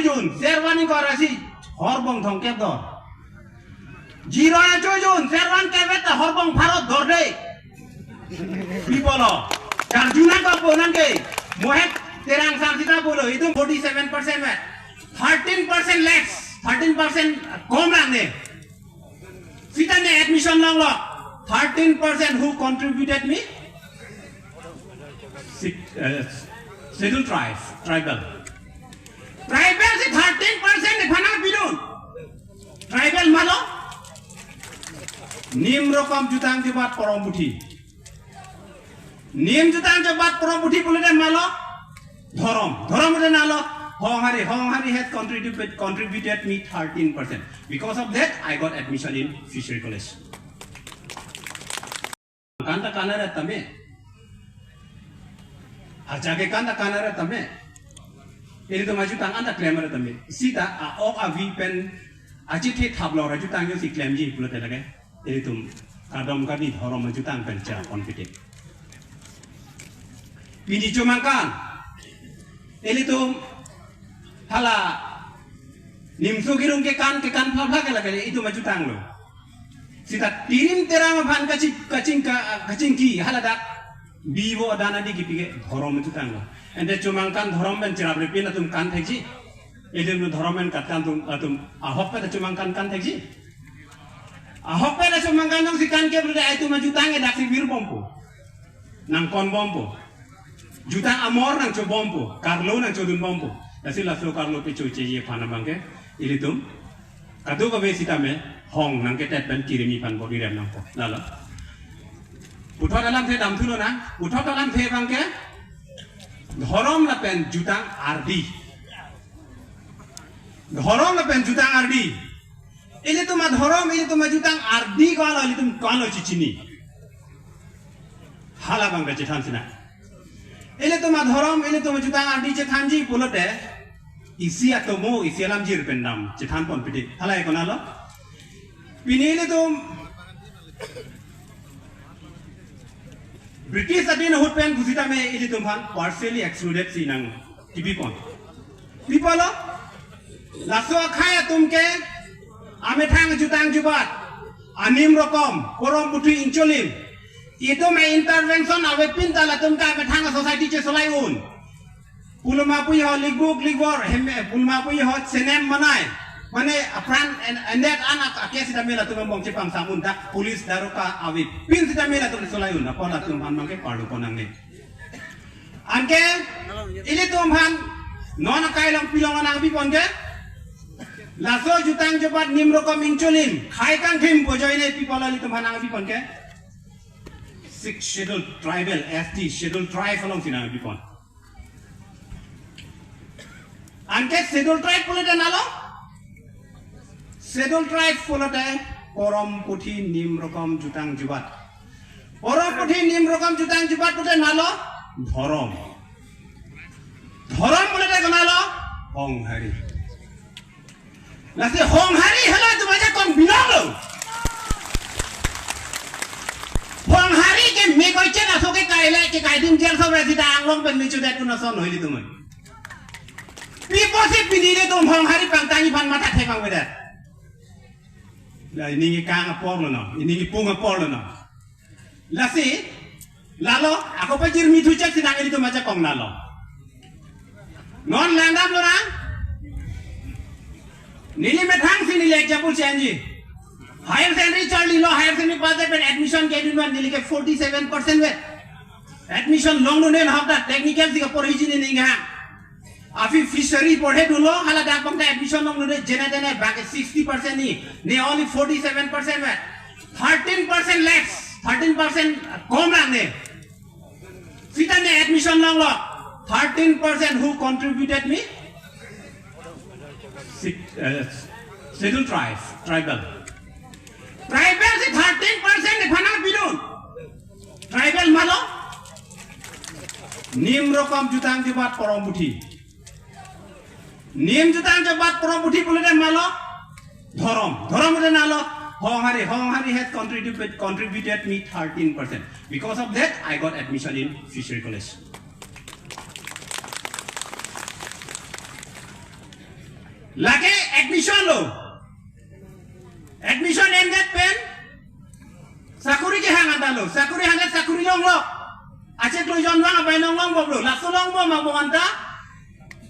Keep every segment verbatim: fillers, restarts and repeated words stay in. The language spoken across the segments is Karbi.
Jun, servan ingkoi ra isi horbong thomkep dor. Ziro acho jun, servan kep-et ta horbong pharo dor de. Pi pulo, karju nangkokpo nang ke. Mohit Terang sar sita pulo, itum forty seven percent vet. Thirteen percent less, thirteen percent kom lang ne. Sita ne admission longlo. Thirteen percent who contributed me? Six, uh, Scheduled tribe, tribal. Tribal si thirteen percent nephan nangpidun. Tribal malo? Nimrokom jutang jubat porom puthi. Nim jutang jubat porom puthi pulote malo? Dhorom. Dhorom pulote nalo? Honghari. Honghari has contributed, contributed me thirteen percent. Because of that, I got admission in Fishery College. Kan ta kan-et tame. Aja ke kan ta kan-et tame. Ilitum ajutang an ta klem-et tame. Sita a-ok avi pen achethe thaplo ra jutang jongsi klemji pulote lake. Ilitum kadom kadi dhorom ajutang pen chera ponpite. Pini chomangkan. Ilitum hala nimso kirung kekan, kekan phla phla ke lake itum ajutanglo. Sita Tirim Terang aphan kaching, kaching ka, kachingki haladak bivo adana di kipi ke dhorom jutanglo. Ante chomangkan dhorom pen cherapripin atum kan thekji. Ilitum dhorom pen katkan atum, atum ahokpet ta chomangkan kan thekji. Ahokpet ta chomangkan jongsi kan ke berarti itum ajutang ke daksi virbompo. Nangkonbompo. Jutang amor nangchobompo. Karlo nangchodunbompo. Lasi laso karlo pechocheji aphan abangke ilitum kadokave sitame hong nangketet pen kirimi aphan bor-irem nangpo. Lalo. Puthot alamthe damthulo nang. Puthot alamthe abangke dhorom lapen jutang ardi. Dhorom lapen jutang ardi. Ilitum adhorom, ilitum ajutang ardi ko-anlo, ilitum ko-anlo chichini. Hala abangke chethan sinang. Ilitum adhorom, ilitum ajutang ardi chethanji pulote, isi atomo, isi alamjir pen dam chethan ponpite. Hala ko-anlo? Pini ilitum British adin ahut pen pusitame ilitum aphan partially excluded si nangkipipon. Pi pulo? Laso akhei atum ke amethang jutang jubat, animrokom, porom puthi ingcholim. Itum a-intervention avepin ta latum ke amethang society chesolai un. Puloma pu ho likbuk likbor, hem, puloma pu ho senem manai. Mane apran en, endet an ak, ake sitame latum angbong chepangsam un ta police daroga avepin sitame latum solai un. Apot latum aphan abangke parlu pon nangne. Anke ilitum aphan non akai along pilong nangpipon ke. Laso jutang jubat nimrokom ingcholim. Khei kangthim pu ajoine pi pulo ilitum aphan nangpipon ke. Six Scheduled Tribal, S T, Scheduled Tribe alongsi nangpipon. Anke Scheduled Tribe pulote nalo? Scheduled Tribe pulote porom puthi nimrokom jutang jubat. Porom puthi nimrokom jutang jubat pulote nalo? Dhorom. Dhorom pulote ko-anlo? Honghari. Lasi Honghari hala atum ajakong binonglo. Honghari ke me koi chen aso ke kaile ke kaidim jail so resi ta anglong pen me chudet un ason hoi ilitum. Pi pusi pini ilitum Honghari pangtangji aphan matha thepang beda. La ining ikang aporlo no, ining ipung aporlo no. Lasi, lalo, ako pajirmi thuchek sinang ilitum ajakong nalo. Non langdamlo nang. Neli methang si neli example chenji. Higher secondary charlilo, higher secondary pass pen admission kedun pen neli ke forty seven percent vet. Admission longdunde nahok ta technical si kaporhi ji ne ning ha. Aphi fishery porhe dunlo, hala dak bangta admission longdunde jene tene baki sixty percent ni. Ne only forty seven percent vet. Thirteen percent less, thirteen percent kom lang ne. Sita ne admission longlo. Thirteen percent who contributed me? Six, uh, Scheduled tribe, tribal. Tribal si thirteen percent nephan nangpidun. Tribal malo? Nimrokom jutang jubat porom puthi. Nim jutang jubat porom puthi pulote malo? Dhorom. Dhorom pulote nalo? Honghari. Honghari has contributed, contributed me thirteen percent. Because of that, I got admission in Fishery College. Lake admission lo. Admission endet pen sakuri kehang anta lo. Sakuri hangke sakuri longlok. Achek lo jon vang abai nonglong bom lo. Laso longbom abang anta.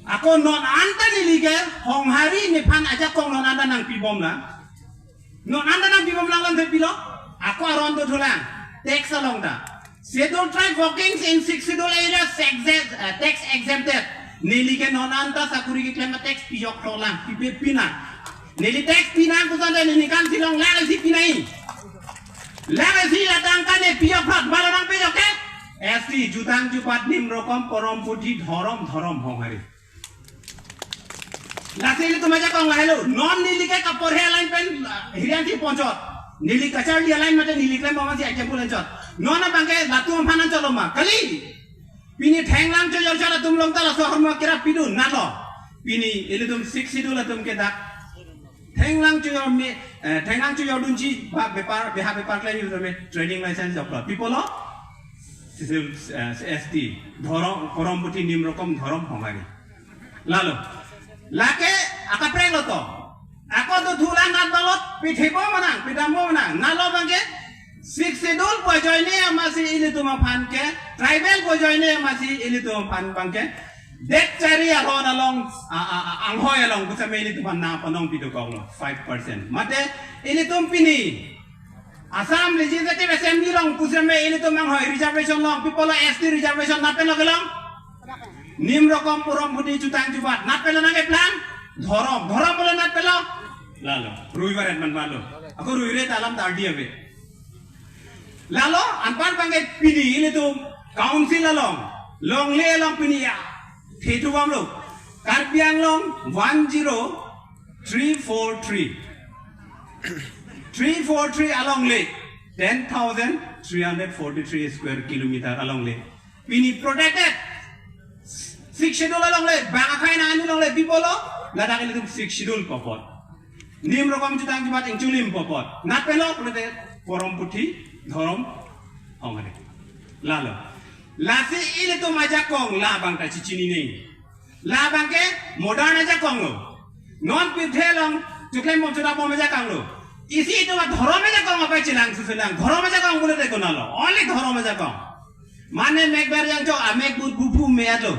Ako non anta neli ke Honghari nephan ajakong non anta nangpibom na. Non anta nangpibom nanglang thepilo. Ako aron dothulang. Tax along ta. Scheduled tribe workings in sixth schedule area tax, uh, tax exempted. Neli ke non anta sakuri keklem tax pijok throlang. Pipe pinang. Neli tax pinang kusonte neli kan silong lang si pinai. Lang si latangka ne pijok throt. Bala nangpijok ke? S T, jutang jupat, nim rokom, porom puthi, dhorom, dhorom Honghari. Lasi ilitum ajakong lahelo. Non neli ke kaporhe aline pen, ah, hirian si ponchot. Neli kacharli aline mate neli klem mama si example anchot. Non abangke latum aphan anchot lo ma. Kali. Pini thenglang chojor chot atum long ta laso ahormu kerap pidun nalo. Pini ilitum sixth schedule atum ke dak. Thenglang chojor me, eh, thenglang chojor dunji ba bepar, beha bepar klem ilitum me trading license joklo. Pipolo? Sisil, eh, S T. Dhorom, porom puthi, nim rokom, dhorom Honghari. Lalo. Lake akaprek lo to. Ako dothulang nat balot pithebo manang, pidambo manang. Nalo abangke sixth schedule pu ajoine amatsi ilitum aphan ke, tribal pu ajoine amatsi ilitum aphan abangke. Det chari aron along, a, a, a, anghoi along, pusitame ilitum aphan nangpanong pidokok lo, five percent. Mate ilitum pini Assam Legislative Assembly along pusitame ilitum anghoi reservation along, pipolo S T reservation nat pen lo kelong. Nim rokom, porom puthi, jutang jupat nat pen lo nangkeplang. Dhorom, dhorom pulo nat pen lo. Lalo, rui baret man balo. Ako rui re ta alam ta ardi ave. Lalo, anpar abangke pini ilitum council along, longle along pini ya. Thetu bom lo. Karbi Anglong one zero three four three. Three four three alongle, ten thousand three hundred forty-three square kilometer alongle. Pini protected. Sixth schedule alongle, bang akhai nang ani alongle, pipolo, ladak ilitum sixth schedule pu apot. Nim rokom jutang jupat ingchulim pu apot. Nat pen lo, pulote porom puthi, dhorom Honghari. Lalo. Lasi ilitum ajakong labang ta chechini nang. Labang ke modern ajakong lo. Non pirthe along choklem bom chodap bom ajakong lo. Isi itum adhorom ajakong apai chelang susunang. Dhorom ajakong pulote konat lo. Only dhorom ajakong. Mane mek ber jangcho, amek but buphu me ato.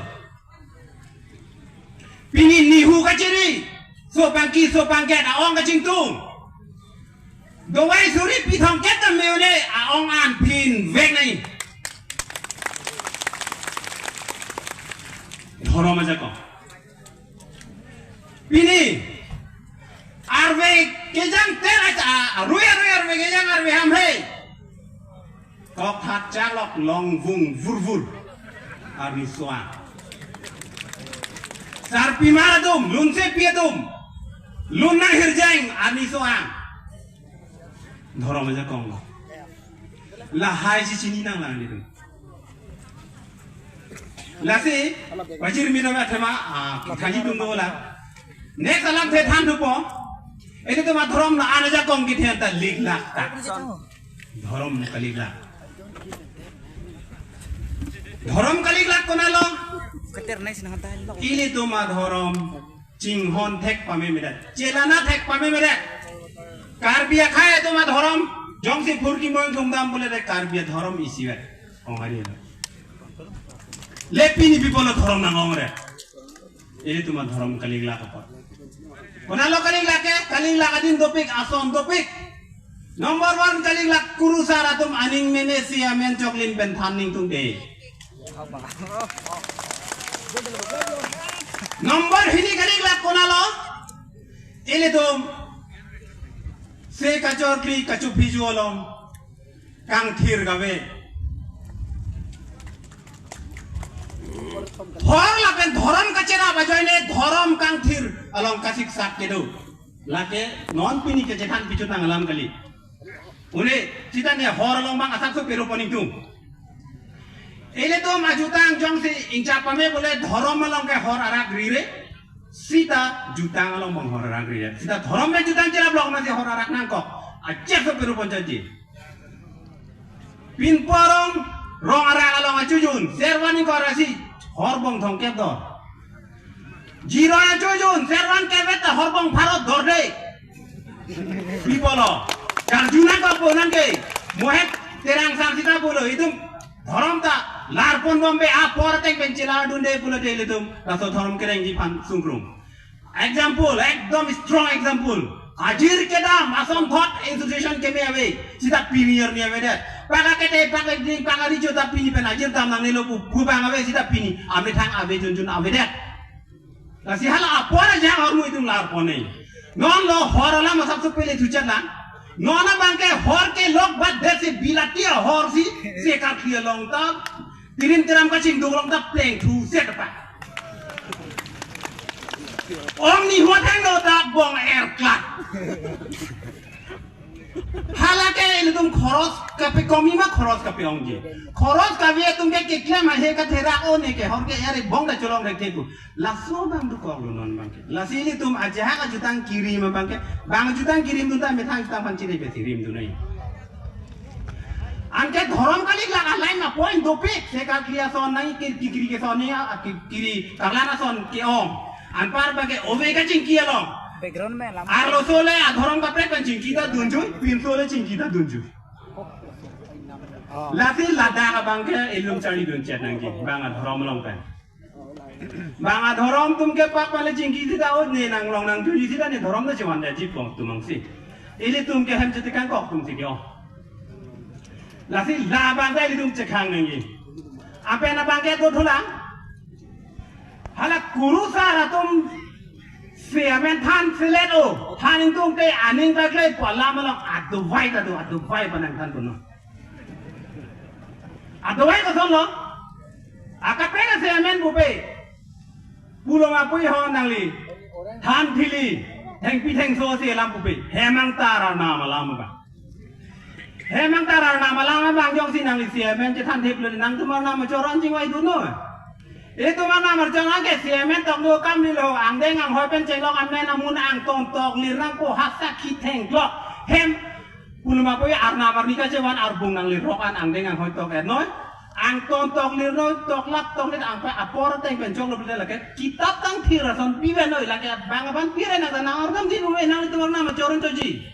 Pini nihu kachiri. Sopangki, sopangket, aong kachingtung. Dawai suri pithong ket ta me-o le, aong an phin vek nai. Dhorom ajakong. Pini arve kejang ter aja, arui arui arve kejang arve ham hei. Kok hat chalok long vung vur vur. Arni soang. Sarpimar atum, lunsepi atum. Lun nang hirjang, arni soang. Dhorom ajakong lo. Lahai si chini nang lang ilitum. Lasi, pajir mi dong athema, ah, khaji tung do la. Next alamthe than thupo. Ilitum adhorom la-an ajakong kethe anta liklak ta. Dhorom kaliklak. Dhorom kaliklak konat lo. Keter nai sinang ta lo. Ilitum adhorom chinghon thek pamemedet. Chelana thek pamemedet. Karbi akhai atum adhorom jongsi phurkimo ingthum dam pulote Karbi adhorom isivet. Honghari lo. Le pini pipolo dhorom nang-ongre. Ilitum adhorom kaliklak apot. Konat lo kaliklak ke, kaliklak adin dopik, ason dopik. Number one kaliklak kurusar atum aning mene si amen choklin pen than ningtung de. Number hini kaliklak konat lo. Ilitum se kachorkli kachuphiju along kangthir kave. Hor lapen dhorom kacherap ajoine dhorom kangthir along kasiksak kedo. Lake non pini kechethan pichotang alam kali. Une, sita ne hor along bang asapso pero pon ingtung. Ilitum ajutang jongsi ingchap pame pule dhorom along ke hor arak rire. Sita jutang along bang hor arak rire. Sita dhorom pen jutang cherap lok masi hor arak nangkok. Achek so pero pon chaji. Pinpo arong, rong arak along achujun. Servan ingkoi ra isi hor bong thomkep do. Jiroi ajoijun, servan kevet ta horbong pharot dorde. Pi pulo. Karjuna ko punan ke. Mohek Terang Sar sita pulo. Itum dhorom ta larpon bombe apor ateng pen chelardunde pulote ilitum laso dhorom kerengji aphan sungkrung. Example, ekdom strong example. Ajir kedam ason thot institution keme ave, sita pini arni avedet. Paka kete, paka ding, paka rijo ta pini pen ajir dam nangnelo pu, pu bang ave, sita pini amethang ave junjun avedet. Lasi hala apor aja hormu itum larpon-e. Non lo hor alam asap sup pele thuchat lang. Non abang ke hor ke lok bat det si bilati ahor si, se karkli along ta. Tirim tiram kachingduk along ta pleng thuset pa. Om ni huat hang do ta bong erklat. Halake ilitum khoros kapekomi ma khoros kapeongji. Khoros kave atum ke keklem ahe katherak o ne ke hor ke ere bong da cholong rek theku. Laso abang dukok lo non abang ke. Lasi ilitum ajahak ajutang kirim abang ke. Bang ajutang kirimdun ta methang jutang aphan chiri pe kirimdun nai. Anke dhorom kaliklak alai na point dopik. Se karkli ason nai kir-, kikiri keson ni a, ki-, kiri karlan ason ke-ong. Anpar abang ke ove kachingki along. Background me lam. Arloso le adhorom kaprek pen chingki ta dunjui, pinso le chingki ta dunjui. Lasi ladak abang ke ilitum charlidun chet nangji, bang adhorom along pen. Bang adhorom atum ke pak pale chingki sita o ne nanglong nangjuji sita ne dhorom ta chevan daji pong atum angsi. Ilitum ke hem chetekang kok atum si ke-ong. Lasi la abang ta ilitum chekhang nangji. Apen abang ke do thulang. Hala kurusar atum si amen than selet o. Than ingtung ke aning ta klei pu alam along adovai ta do, adovai panang than puno. Adovai koson lo? Akaprek si amen pupe. Pulong apui ho nangli. Than thili. Thengpi thengso si alam pupe. Hemang tar arnam alam ba. Hemang tar arnam alam abang jongsi nangli si amen chethan thip le nangtum arnam achoron chingvai dunnon. Itum arnam achoron ke si amen tok do kam ni lo, angdeng anghoi pen chenglok amen amun angton toklir nangpo, hasa khitheng klok. Hem pulma poi arnam arni kachevan arbung nangli rok an angdeng anghoi tok ernoi. Angton toklir noi, toklap toklir angpa apor ateng pen choklo pulote lake. Kitap tang thir ason pive noi lake bang aban pire nang ta nang arnam din uve nanglitum arnam achoron choji.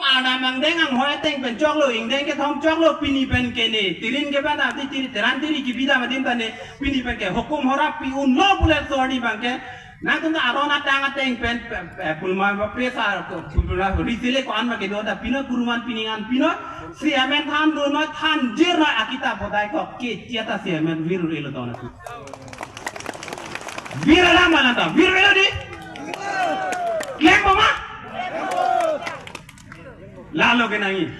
Arnam angdeng anghoi ateng pen choklo, ingdeng kethom choklo, pini pen ke ne, tirin ke pen ati tiri, teran tiri kipi dam adim ta ne, pini pen ke hukum horap pi unlo pulet sordi abang ke, nangtum ta aron atang ateng pen, pe-, pe-, pulma ba presa, pulma risile ko-an ma kedo ta pino kuruman pining an pino, si amen than do noi, than jir noi, akitap bodai ko, ke tia ta si amen virur elo dona tu. Virur alam mana ta, virur elo di? Klem boma? Lalo ke nangji.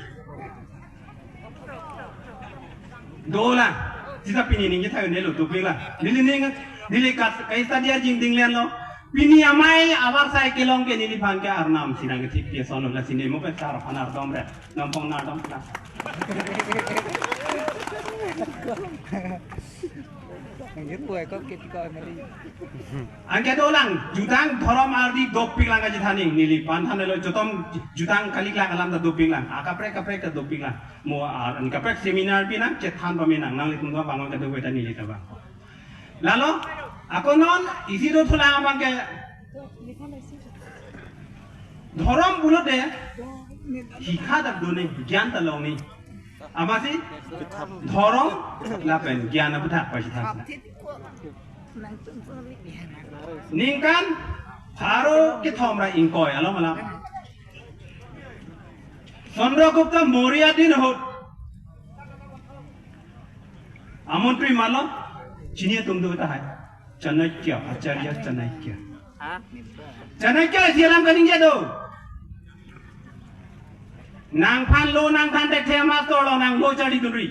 Dolang. Sita pini ningje thayo nelo tupik la. Neli ning, neli kas, kaisa dia jingding len lo. Pini amei abar sai kelong ke neliphan ke arnam sinang ke thik ke solo la sine mo pe sar phan ardom re. Nampong na dom kena. Nangji puai kok ke tiko meri. Anke dolang, jutang dhorom ardi dopik lang kaji thaning, neliphan thanelo jotom jutang kaliklak alam ta dopik lang, akaprek kaprek ta dopik lang. Mo ar, an kaprek seminar pinang, chethan pamenang, nanglitum ta bang kadokave ta neli ta bang. Lalo, ako non, isi do thulang abang ke, dhorom pulote, hikha dak do ne, gyan ta long ne. Amatsi, dhorom, lapen gyan aputhak pachethap. Ningkan pharo kethom ra ingkoi along alam. Chandragupta Maurya din ahut amontri malo, chini atum do tahai. Chanakya, Acharya Chanakya. Chanakya isi alam kaningje do. Nangphan lo nangthan thekthe master lo nang lo charlidunri.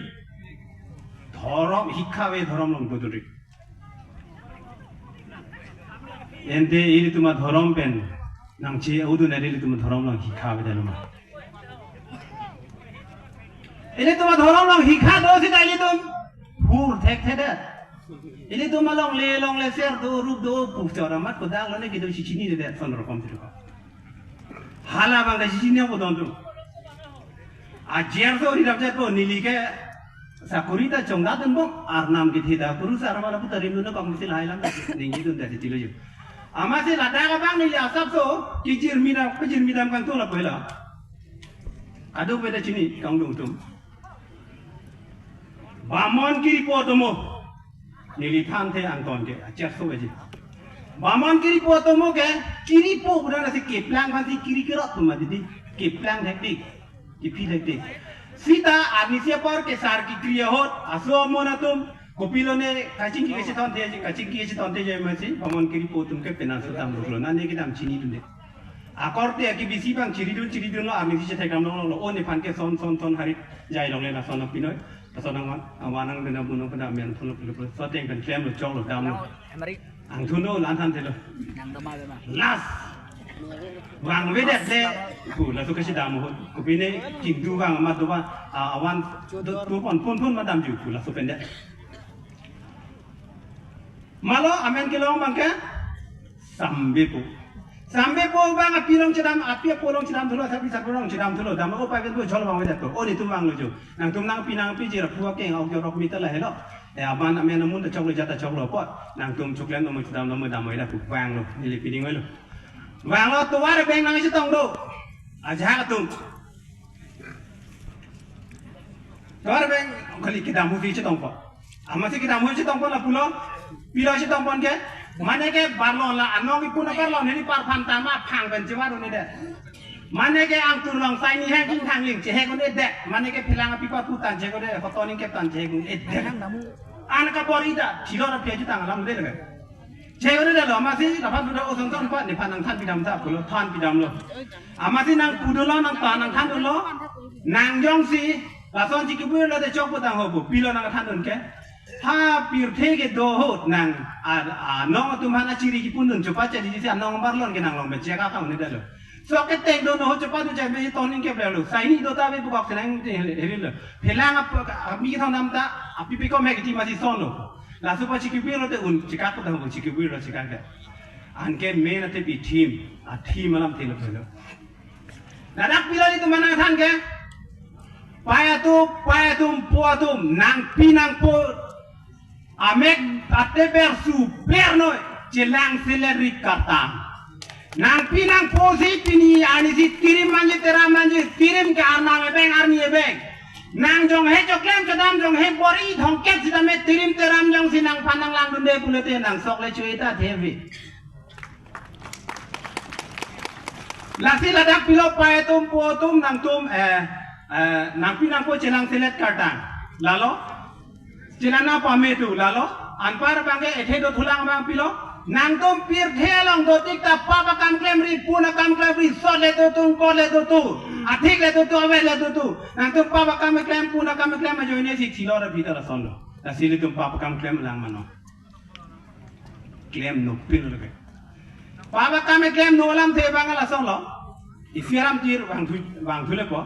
Dhorom hikha ave dhorom along dodunri. Ante ilitum adhorom pen nangche-odun ilitum adhorom along hikha ave dalo ma. Ilitum adhorom along hikha do sita ilitum phur thekthedet. Ilitum alongle longle ser do rup do pu chora mat kodak lo ne kedo si chinidedet son rokom tiro. Hala abang ke chini apo don tu. Ajer so ri dapjat po neli ke Sakori ta chongdat dunbom, arnam kethe ta kurusar wala puta rimdun kong misil hailam ta ningje dun ta chitilo jo. Amatsi ladak abang neli asapso kejirmi dam, kejirmi dam kangtung lapu helo. Adu beda chini kangtung tum. Bamon kiripo atomo. Neli thanthe angton ke, achak so aji. Bamon kiripo atomo ke, kiripo budan asi keplang phansi kiri kerot tuma didi. Keplang hektik. Kiphi hektik. Sita arnisi apor kesar kekri ahut, aso amon atum, kopilo ne kachingki kachithon the, kachingki kachithon the jai masi, bamon kiripo atum ke penang sutam ruklo. Nane kedam chinidunde. Akorte akebisi abang chiridun chiridunlo, arnisi chethek damlonglo, o nephan ke son son son harit jai longle lason apinoi. Lason angvan, angvan angdena buno pada amen tholo pilo pilo. Soteng pen klemlo, choklo, damlo. Hemari. Angthunlo, la-an thanthelo. Nang doma doma. Last. Vangvedet le. Pu, laso kachidam ahut. Kopine kintu vang amat dovan, a, avan do, doponpon pon madamji pu, laso pendet. Malo amen kelong abang ke? Sambepo. Sambepo abang api along chedam, api apo along chedamthulo, api sarpo along chedamthulo. Damlo, o pai pen po, chol vangvedetpo. O netum vanglo jo. Nangtum nangpi nangpi jira pu akeng ok jorok mita lahelo. E, aman amen amun ta choklo, jat ta choklo apot. Nangtum choklen nomoi chedam nomoi damoi da pu vanglo. Neli piding oilo. Vanglo, tovar abeng nangchetong do. Ajahak atum. Tovar abeng kali kedam husi chetongpo. Amatsi kedam husi chetongpo lapulo. Pilo chetongpon ke. Mane ke barlon la anong ipun abarlon hini parphan tama phang pen chevar un'edet. Mane ke angtur long saini hang king thangling chehek un'edet. Mane ke phelang api pa putan chehek un'edet. Hoton ingkep tan chehek un'edet. An kabor-i ta thilo ra pia jutang alam de le. Chehek un'edetlo, amatsi laphan pudo, o son son pa nephan nangthan pidam ta pulo, than pidamlo. Amatsi nangpudunlo, nangthan nangthandunlo. Nang jongsi lason chikibirlo te chok putang ho pu, pilo nangthandun ke. Ha pirthe kedo ahut nang a, anong atum aphan achiri kipundun chopa chadiji si anong abarlon ke nanglong pen chekak un'edetlo. Sok keteng do no ho chopa do jai me ton ingkep lelo. Saini do ta be pukok senang te hel-, helilo. Phelang ap, ap mi kethon dam ta api pikom hek ti masi sonlo. Laso pa chikibirlo te un chekak ta ho, chikibirlo chekak ta. Anke main atepi theme, a theme alam thelo thelo. Ladak pilo netum nangthan ke. Pai atum, pai atum, po atum, nangpi nangpo. Amek ateber su bernoi, chelang selet ri kartang. Nangpi nangpo si pini arnisi tirim manje teram manje, tirim ke arnam ebeng arni ebeng. Nang jong he choklem chodam jong he bor-i thongkep sitame tirim teram jongsi nangphan nanglangdunde pulote nang sok le chuita theve. Lasi ladak pilo pai atum po atum nangtum, eh, eh, nangpi nangpo chelang selet kartang. Lalo? Chelana pame tu, lalo? Anpar abang ke ethe dothulang abang pilo. Nangtum pirthe along dotik ta pap akam klemri, pun akam klemri, sot le dotung, kor le dotu, athik le dotu, aver le dotu. Nangtum pap akam klem, pun akam klem ajoine si thilo ra bita lasonlo. Lasi ilitum pap akam klem lang mano. Klem nopilo lake. Pap akam klem no alamthe abang lasonlo. Isi aram tir vangthu, vangthu lepo.